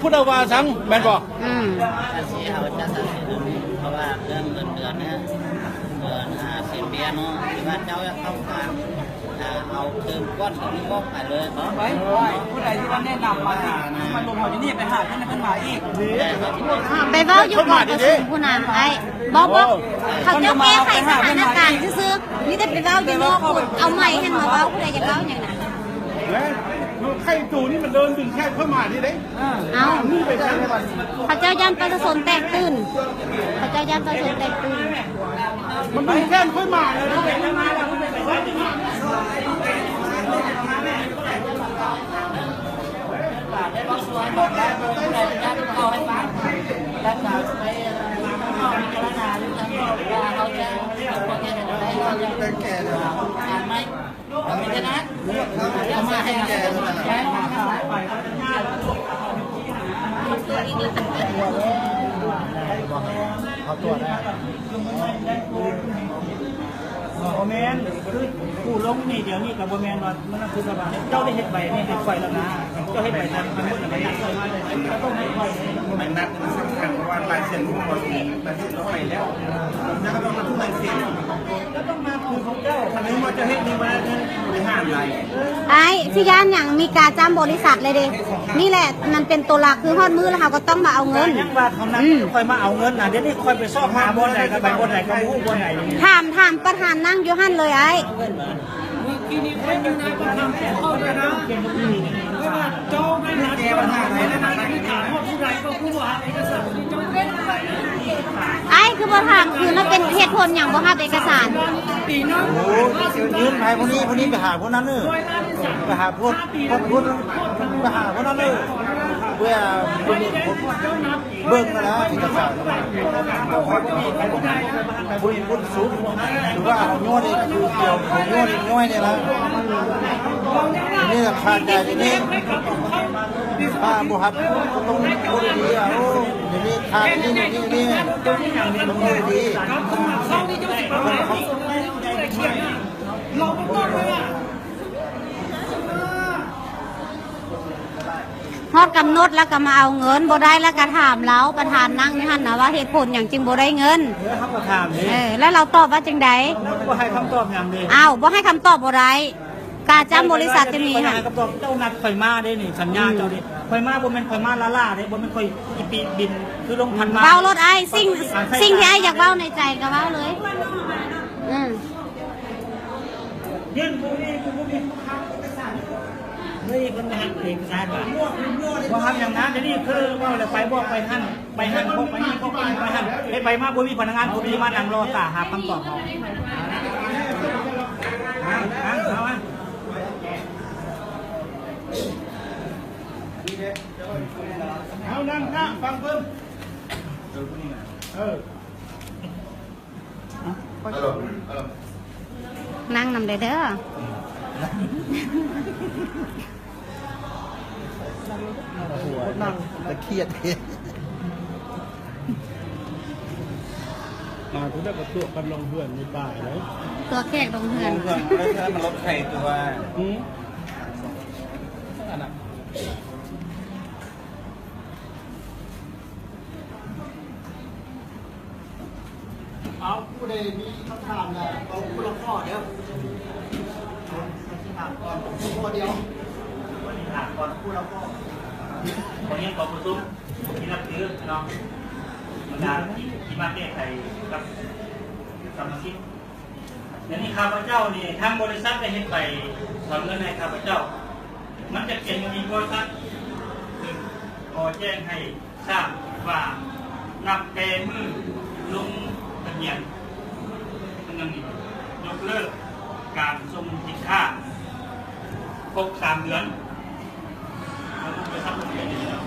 ຜູ້ໃດວ່າສັງ ແມ່ນບໍ່? ອືມ ເຮົາຈະຕັດສິນ ເພາະວ່າເລື່ອງເງິນເດືອນນະ ເດືອນຫ້າສິບເດືອນເນາະ ທີ່ວ່າເຈົ້າຢາກເຂົ້າການ ເອົາເຕີມກ່ອນ ກໍບອກໄປເລີຍເນາະ ໄປ ຜູ້ໃດທີ່ວ່າແນະນຳມາ ມາລົງເຮົາຢູ່ນີ້ ໄປຫາເພິ່ນ ໃຫ້ເພິ່ນມາອີກ ໄປເວົ້າຢູ່ກອງປະຊຸມພຸ້ນນະ ໄອ້ ບໍ່ ບໍ່ ເຂົາເຈົ້າແກ້ໄຂສະຖານະການຊື່ໆ ມີແຕ່ໄປເວົ້າຢູ່ນອກພຸ້ນ ເອົາໄມຫັ້ນມາເວົ້າ ຜູ້ໃດຢາກເວົ້າຫຍັງນະ ແລະ ໄອ້ໂຕນີ້ມັນເດີນດຶງແຂນຂ້ອຍມານີ້ເດ້. ເອົ້າ ເຂົາເຈົ້າຢ້ານປະຊາຊົນແຕກຕື່ນ ເຂົາເຈົ້າຢ້ານປະຊາຊົນແຕກຕື່ນ ມັນດຶງແຂນຂ້ອຍມາເລີຍ. ບໍ່ແມ່ນ ຄືຜູ້ລົງນີ້ ດຽວນີ້ກໍບໍ່ແມ່ນວ່າ ມັນຄືສະບາຍ ເຈົ້າໄດ້ເຮັດໃບນີ້ໃຫ້ຂ້ອຍແລ້ວນະ ເຈົ້າເຮັດໃບນັ້ນ ມັນໝົດແລ້ວ ມັນນັດຂ້ອຍ ມັນນັດມັນສຳຄັນ ເພາະວ່າລາຍເຊັນຂອງຂ້ອຍ ລາຍເຊັນຂ້ອຍໄປແລ້ວ ແລ້ວກໍຕ້ອງມາຖືລາຍເຊັນ ກໍຕ້ອງມາຄືຂອງເຈົ້າ ຄັນເຫັນວ່າເຈົ້າເຮັດນີ້ບໍ່ໄດ້ ເງິນບໍລິຫານຫຼາຍ. ອ້າຍ ຊິຢ້ານຫຍັງ ມີກາຈ້ຳບໍລິສັດເລີຍເດ້ ນີ້ແຫຼະ ມັນເປັນຕົວຫຼັກ ຄືຮອດມື້ແລ້ວເຮົາກໍຕ້ອງມາເອົາເງິນ ຍັງວ່າເຂົານັດຂ້ອຍມາເອົາເງິນນະ ດຽວນີ້ຂ້ອຍໄປຊອກຫາບ່ອນໃດ ກໍໄປບ່ອນໃດ ກໍບໍ່ຮູ້ບ່ອນໃດ. ຖາມ ຖາມປະທານນັ່ງຢູ່ຫັ້ນເລີຍອ້າຍ. ອ້າຍຄືບໍ່ຖາມຄືນວ່າເປັນເຫດຜົນຫຍັງບໍ່ຮັບເອກະສານ? ໂອ້ ຍື່ນໃຫ້ຜູ້ນີ້ ຜູ້ນີ້ໄປຫາຜູ້ນັ້ນເດີ ໄປຫາຜູ້ ຜູ້ ຜູ້ ໄປຫາຜູ້ນັ້ນເດີ ເພື່ອຜູ້ນີ້ ເບິ່ງຫັ້ນລະເອກະສານ ບໍ່ມີຜົນສຸດ ຫຼືວ່າເຮົາຍ້ອນນີ້ຄືກ່ຽວ ເຮົາຍ້ອນນີ້ຍ້ອຍນີ້ລະ ນີ້ລະຄາໃຈນີ້ ຖ້າບໍ່ຮັບກໍຕ້ອງບໍ່ໄດ້ດີ ໂອ້ ນີ້ຂາດນີ້ ນີ້ ນີ້ ຕ້ອງບໍ່ໄດ້ດີ ຮອດກຳນົດແລ້ວກໍມາເອົາເງິນ ບໍ່ໄດ້ແລ້ວກໍຖາມລາວ ປະທານນັ່ງຢູ່ຫັ້ນນະວ່າເຫດຜົນຫຍັງຈຶ່ງບໍ່ໄດ້ເງິນ ເອີ ເຮົາກໍຖາມເດ້ ເອີ ແລ້ວລາວຕອບວ່າຈັ່ງໃດ? ບໍ່ໃຫ້ຄຳຕອບຫຍັງເດ້ ອ້າວ ບໍ່ໃຫ້ຄຳຕອບບໍ່ໄດ້ ກາຈ້ຳບໍລິສັດຈະມີ ບໍ່ໃຫ້ຄຳຕອບ ເຈົ້ານັດຂ້ອຍມາເດ້ນີ້ ສັນຍາເຈົ້າເດ້ ຂ້ອຍມາບໍ່ແມ່ນຂ້ອຍມາລ້າໆເດ້ ບໍ່ແມ່ນຂ້ອຍອີປີບິນຄືລົງພັນມາ ເວົ້າໂລດອ້າຍ ສິ່ງ ສິ່ງທີ່ອ້າຍຢາກເວົ້າໃນໃຈກໍເວົ້າເລີຍ ອືມ ຍື່ນຜູ້ນີ້ ຜູ້ນີ້ ເຮີ້ຍ ເພິ່ນບໍ່ຮັບເອກະສານວ່າ ບໍ່ຮັບຫຍັງນະ ດຽວນີ້ຄືເວົ້າແລ້ວໄປບອກໄປຫັ້ນ ໄປຫັ້ນ ບອກໄປນີ້ ບອກໄປນີ້ ໄປຫັ້ນ ເຮັດໄປມາບໍ່ມີພະນັກງານຜູ້ດີມານັ່ງລໍຖ້າຫາຄຳຕອບເຮົາ ຫາ ຫາ ເອົາມາ ເອົານັ່ງຂ້າງຟັງເພິ່ນ ເອີ. ນັ່ງນຳແດ່ເດີ ຫົວນັ່ງຕະຄຽດ ມາພຸ້ນແລ້ວກໍຕົວະກັນລົງເຮືອນໃນປ່າເລີຍ ຕົວະແຂກລົງເຮືອນ ລົງເຮືອນ ເອີ ມັນລົດໄຟຕົວະ ຫື ອັນນັ້ນ ເອົາ ຜູ້ໃດມີຄຳຖາມນະ ເອົາຜູ້ລະຂໍ້ເດີ ເອົາ ເອົາ ຊິຖາມກ່ອນ ຜູ້ດຽວ ຊິຖາມກ່ອນຜູ້ລະຂໍ້ ຂໍຮຽນຂໍປະຊຸມ ທີ່ນັບຖືເນາະ ບັນດາທີ່ ທີ່ມາແກ້ໄຂກັບສະມາຊິກ ດຽວນີ້ຂ້າພະເຈົ້ານີ້ ທາງບໍລິສັດໄດ້ເຮັດໃບຖອນເງິນໃຫ້ຂ້າພະເຈົ້າ ມັນຈະຂຽນຢູ່ທີ່ບໍລິສັດ ເຊິ່ງຂໍແຈ້ງໃຫ້ ຊາບວ່ານັບແຕ່ມື້ລົງທະບຽນ ມັນຍັງນີ້ ຍົກເລີກການສົ່ງສິນຄ້າຄົບສາມເດືອນ ແລ້ວບລິສັດລົງທະບຽນນີ້ແລ້ວ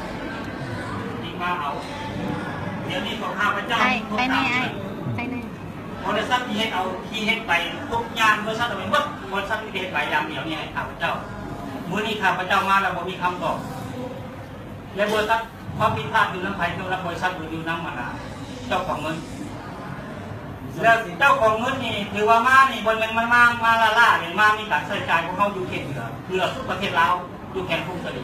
ຈຶ່ງມາເອົາ ດຽວນີ້ຂອງຂ້າພະເຈົ້າ ໄປ ໄປແດ່ອ້າຍ ໄປແດ່ ບໍລິສັດທີ່ເຮັດເອົາ ທີ່ເຮັດໃບທຸກຢ່າງ ບໍລິສັດເອົາໄປໝົດ ບໍລິສັດມີແຕ່ເຮັດໃບຢ່າງດຽວນີ້ໃຫ້ຂ້າພະເຈົ້າ ມື້ນີ້ຂ້າພະເຈົ້າມາແລ້ວບໍ່ມີຄຳຕອບ ແລະ ບໍລິສັດ ຄວາມຜິດພາດຢູ່ນຳໃຜ? ຢູ່ນຳບໍລິສັດ ຫຼື ຢູ່ນຳ ອັນນ່າ ເຈົ້າຂອງເງິນ? ແລ້ວເຈົ້າຂອງເງິນນີ້ ຖືວ່າມານີ້ ບໍ່ແມ່ນມັນມາ ມາລ້າໆ ເຫັນມາມີການໃຊ້ຈ່າຍຂອງເຮົາຢູ່ເຂດເໜືອ ເໜືອສຸດປະເທດລາວ ຢູ່ແຂວງຜົ້ງສາລີ.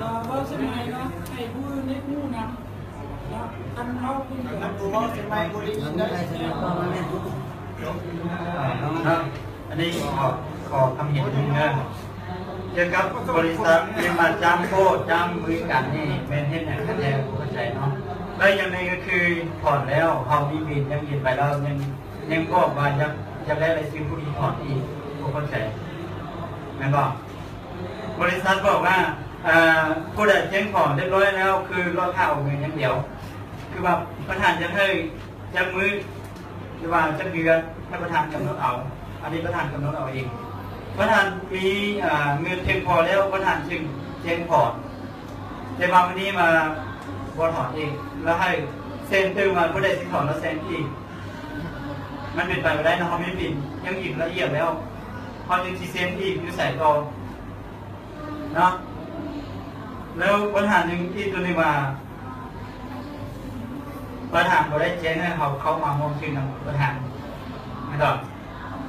ກໍເວົ້າສະໄໝເນາະ ໃຫ້ຜູ້ອື່ນໄດ້ຮູ້ນຳເນາະ ຄັນເວົ້າເປັນ ຄັນບໍ່ເວົ້າສະໄໝບໍ່ໄດ້ຍິນເດີ. ເນາະ ອັນນີ້ຂໍ ຂໍຄຳເຫັນໜຶ່ງເດີ ກ່ຽວກັບບໍລິສັດທີ່ມາຈ້າງໂປ້ຈ້າງມືກັນນີ້ ແມ່ນເຮັດຫຍັງກັນແທ້ ບໍ່ເຂົ້າໃຈເນາະ. ແລ້ວຢ່າງໜຶ່ງກໍຄື ຖອນແລ້ວເຮົາມີບິນ ຍັງເຮັດໄປແລ້ວ ຍັງ ຍັງບອກວ່າຢາກ ຢາກໄດ້ລາຍຊື່ຜູ້ທີ່ຖອນອີກ ບໍ່ເຂົ້າໃຈ ແມ່ນບໍ່? ບໍລິສັດບອກວ່າ ເອີ ຜູ້ໃດແຈ້ງຖອນຮຽບຮ້ອຍແລ້ວ ຄືລໍຖ້າອອກເງິນຢ່າງດຽວ ຄືວ່າປະທານຈະໃຫ້ຈັກມື້ ຫຼືວ່າຈັກເດືອນ ໃຫ້ປະທານກຳນົດເອົາ ອັນນີ້ປະທານກຳນົດເອົາເອງ. ປະທານມີ ເອີ ເງິນພຽງພໍແລ້ວ ປະທານຈຶ່ງແຈ້ງຖອນ. ແຕ່ວ່າມື້ນີ້ມາບໍ່ຖອນເອງ ແລ້ວໃຫ້ເຊັນຕື່ມມາ ຜູ້ໃດຊິຖອນແລ້ວເຊັນອີກ ມັນເປັນໄປບໍ່ໄດ້ເນາະ. ເຮົາມີບິນ ຍັງອີກລະອຽດແລ້ວ ເຮົາຍັງຊິເຊັນອີກຢູ່ໃສຕໍ່ເນາະ. ແລ້ວບັນຫາໜຶ່ງອີກຕົວໜຶ່ງວ່າ ປະທານບໍ່ໄດ້ແຈ້ງໃຫ້ເຮົາເຂົ້າມາຮ່ວມທຶນນຳປະທານ ແມ່ນບໍ່?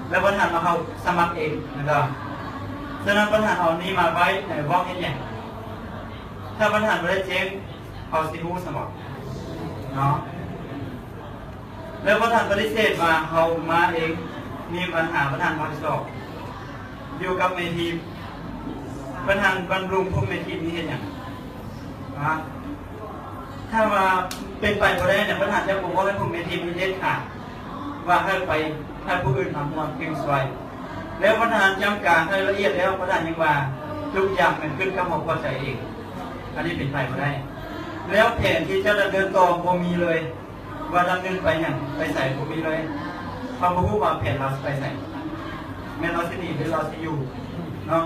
ແລ້ວປະທານວ່າເຮົາສະໝັກເອງ ແມ່ນບໍ່? ສະນັ້ນປະທານເອົານີ້ມາໄວ້ໃນບລັອກເຮັດຫຍັງ? ຖ້າປະທານບໍ່ໄດ້ແຈ້ງ ເຮົາຊິຮູ້ຊັ້ນບໍ່ເນາະ? ແລ້ວປະທານປະຕິເສດວ່າເຮົາມາເອງ ມີບັນຫາປະທານຮັບຜິດຊອບ ຢູ່ກັບແມ່ທີມ ປະທານບຳລຸງພວກແມ່ທີມນີ້ເຮັດຫຍັງ? ນະ ຖ້າວ່າເປັນໄປບໍ່ໄດ້ນະ ປະທານຈະບໍ່ເວົ້າໃຫ້ພວກແມ່ທີມນີ້ເດັດຂາດ ວ່າໃຫ້ໄປໃຫ້ຜູ້ອື່ນມາຮ່ວມເປັນຊ່ວຍ ແລ້ວປະທານຈຳການໃຫ້ລະອຽດແລ້ວ ປະທານຍັງວ່າທຸກຢ່າງແມ່ນຂຶ້ນກັບເຮົາພໍໃຈເອງ ອັນນີ້ເປັນໄປບໍ່ໄດ້. ແລ້ວແຜນທີ່ຈະດຳເນີນຕໍ່ບໍ່ມີເລີຍ ວ່າດຳເນີນໄປຫຍັງ ໄປໃສ ບໍ່ມີເລີຍ. ເຮົາບໍ່ຮູ້ວ່າແຜນລາວຊິໄປໃສ ແມ່ນລາວຊິໜີ ຫຼືລາວຊິຢູ່ເນາະ.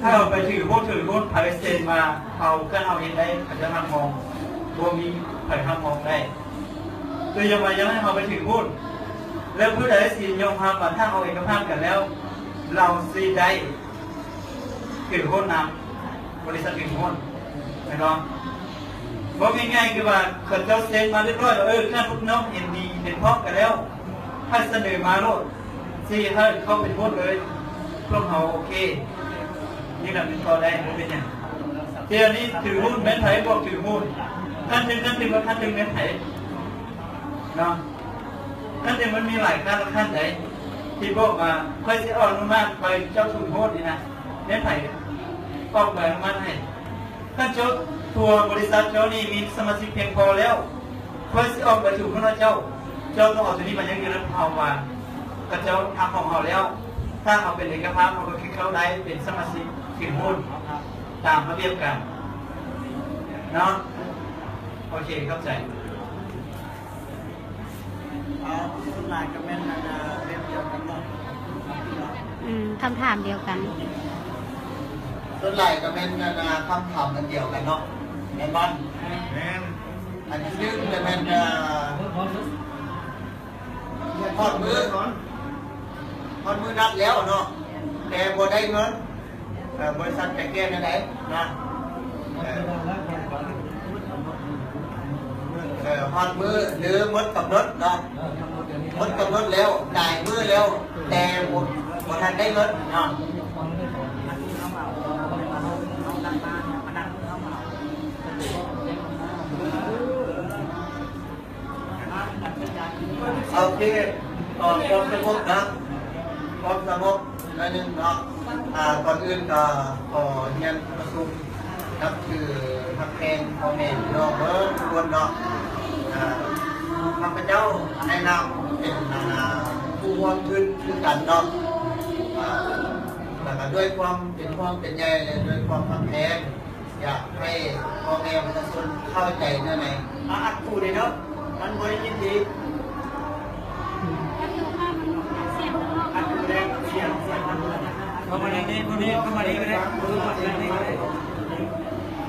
ຖ້າເຮົາໄປຖືຫຸ້ນ ຖືຫຸ້ນ ໃຜເຊັນມາ ເຮົາ ຄັນເຮົາເຮັດໄດ້ ເຂົາຈະຮັບຮອງ ບໍ່ມີໃຜຮັບຮອງໄດ້. ຄືຢ່າມາຢາກໃຫ້ເຮົາໄປຖືຫຸ້ນ ແລ້ວຜູ້ໃດຊິຍອມຮັບວ່າ ຖ້າເຮົາເອກະພາບກັນແລ້ວ ລາວຊິໄດ້ ຖືຫຸ້ນນຳ ບໍລິສັດຖືຫຸ້ນ ແມ່ນບໍ່? ເວົ້າງ່າຍໆ ຄືວ່າເຂົາເຈົ້າເຊັນມາຮຽບຮ້ອຍແລ້ວ ເອີ ຖ້າພວກນ້ອງເຫັນດີເຫັນພ້ອມກັນແລ້ວ ໃຫ້ສະເໜີມາໂລດ ຊິໃຫ້ເຂົ້າເປັນຫຸ້ນເລີຍ ພວກເຮົາໂອເຄ ນີ້ລະແມ່ນຕໍ່ໄດ້ ບໍ່ເປັນຫຍັງ. ແຕ່ອັນນີ້ຖືຫຸ້ນແມ່ນໃຜບອກຖືຫຸ້ນ? ຂັ້ນໜຶ່ງ ຂັ້ນໜຶ່ງ ຂັ້ນໜຶ່ງແມ່ນໃຜ? ເນາະ ຂັ້ນໜຶ່ງມັນມີຫຼາຍຂັ້ນ ຂັ້ນໃດທີ່ບອກວ່າ ຂ້ອຍຊິອະນຸມັດໃບເຈົ້າຖືຫຸ້ນນີ້ນະ ແມ່ນໃຜອອກໃບອະນຸມັດໃຫ້? ຖ້າເຈົ້າ ຕົວບໍລິສັດເຈົ້ານີ້ມີສະມາຊິກພຽງພໍແລ້ວ ຂ້ອຍຊິອອກໃບຖືຫຸ້ນໃຫ້ເຈົ້າ ເຈົ້າຕ້ອງເອົາຕົວນີ້ມາຢັ້ງຢືນນຳເຮົາວ່າ ເຂົາເຈົ້າຮັບຮອງເຮົາແລ້ວ. ຖ້າເຮົາເປັນເອກະພາບ ເຮົາກໍຄືເຂົ້າໄດ້ເປັນສະມາຊິກຖືຫຸ້ນຕາມລະບຽບການເນາະ. ໂອເຄ ເຂົ້າໃຈ. ເອົາ ສ່ວນຫຼາຍກໍແມ່ນອັນ ແບບດຽວກັນເນາະ. ອືມ ຄຳຖາມດຽວກັນ. ສ່ວນຫຼາຍກໍແມ່ນອັນ ຄຳຖາມອັນດຽວກັນເນາະ ແມ່ນບໍ່? ແມ່ນ. ອັນທີໜຶ່ງກໍແມ່ນ ເອີ ຮອດມື້ ຮອດມື້ນັດແລ້ວເນາະ ແຕ່ບໍ່ໄດ້ເງິນ ເອີ ບໍລິສັດຈະແກ້ແນວໃດນະ? ເອີ ເອີ ຮອດມື້ ຫຼື ໝົດກຳນົດເນາະ ໝົດກຳນົດແລ້ວ ຫຼາຍມື້ແລ້ວ ແຕ່ບໍ່ ບໍ່ທັນໄດ້ເງິນເນາະ. ໂອເຄ ຂໍຄວາມສະຫງົບນະ ຄວາມສະຫງົບໜ້ອຍໜຶ່ງເນາະ. ອາ ກ່ອນອື່ນກໍຂໍຮຽນປະຊຸມນັບຖືຮັກແພງພໍ່ແມ່ພີ່ນ້ອງເບິດທຸກຄົນເນາະ. ອາ ຂ້າພະເຈົ້າໃນນາມເປັນ ອາ ຜູ້ຮ່ວມທຶນຄືກັນເນາະ ອາ ແລ້ວກໍດ້ວຍຄວາມເປັນຫ່ວງເປັນໃຍ ແລະ ດ້ວຍຄວາມຮັກແພງ ຢາກໃຫ້ພໍ່ແມ່ປະຊາຊົນເຂົ້າໃຈແນວໃດ? ອາ ອັດຫູແດ່ເດີ ມັນບໍ່ໄດ້ຍິນດີ. ອັດຫູແດ່ ສຽງ ສຽງມັນບໍ່ໄດ້. ເຂົ້າມານີ້ ນີ້ ຜູ້ນີ້ ເຂົ້າມານີ້ກໍໄດ້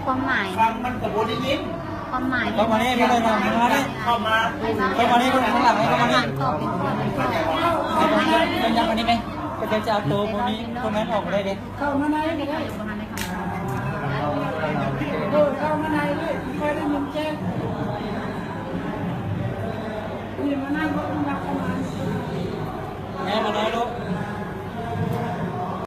ຄວາມໝາຍ ຟັງມັນກໍບໍ່ໄດ້ຍິນ. ຄວາມໝາຍ ເຂົ້າມານີ້ ເຂົ້າມານີ້ ເຂົ້າມາ ເຂົ້າມານີ້ ຂ້າງຫຼັງ ເຂົ້າມານີ້ ເປັນຫຍັງອັນນີ້ໄໝ? ກໍຈະເອົາໂຕພວກນີ້ ພວກນັ້ນອອກໄດ້ເດ້. ເຂົ້າມາໃນກໍໄດ້ ເອີ ເຂົ້າມາໃນເລີຍ ຄ່ອຍໄດ້ຍິນແຈ້ງ. ນີ້ມານັ່ງເບິ່ງ ນັ່ງເຂົ້າມາ ແມ່ມາໃນລູກ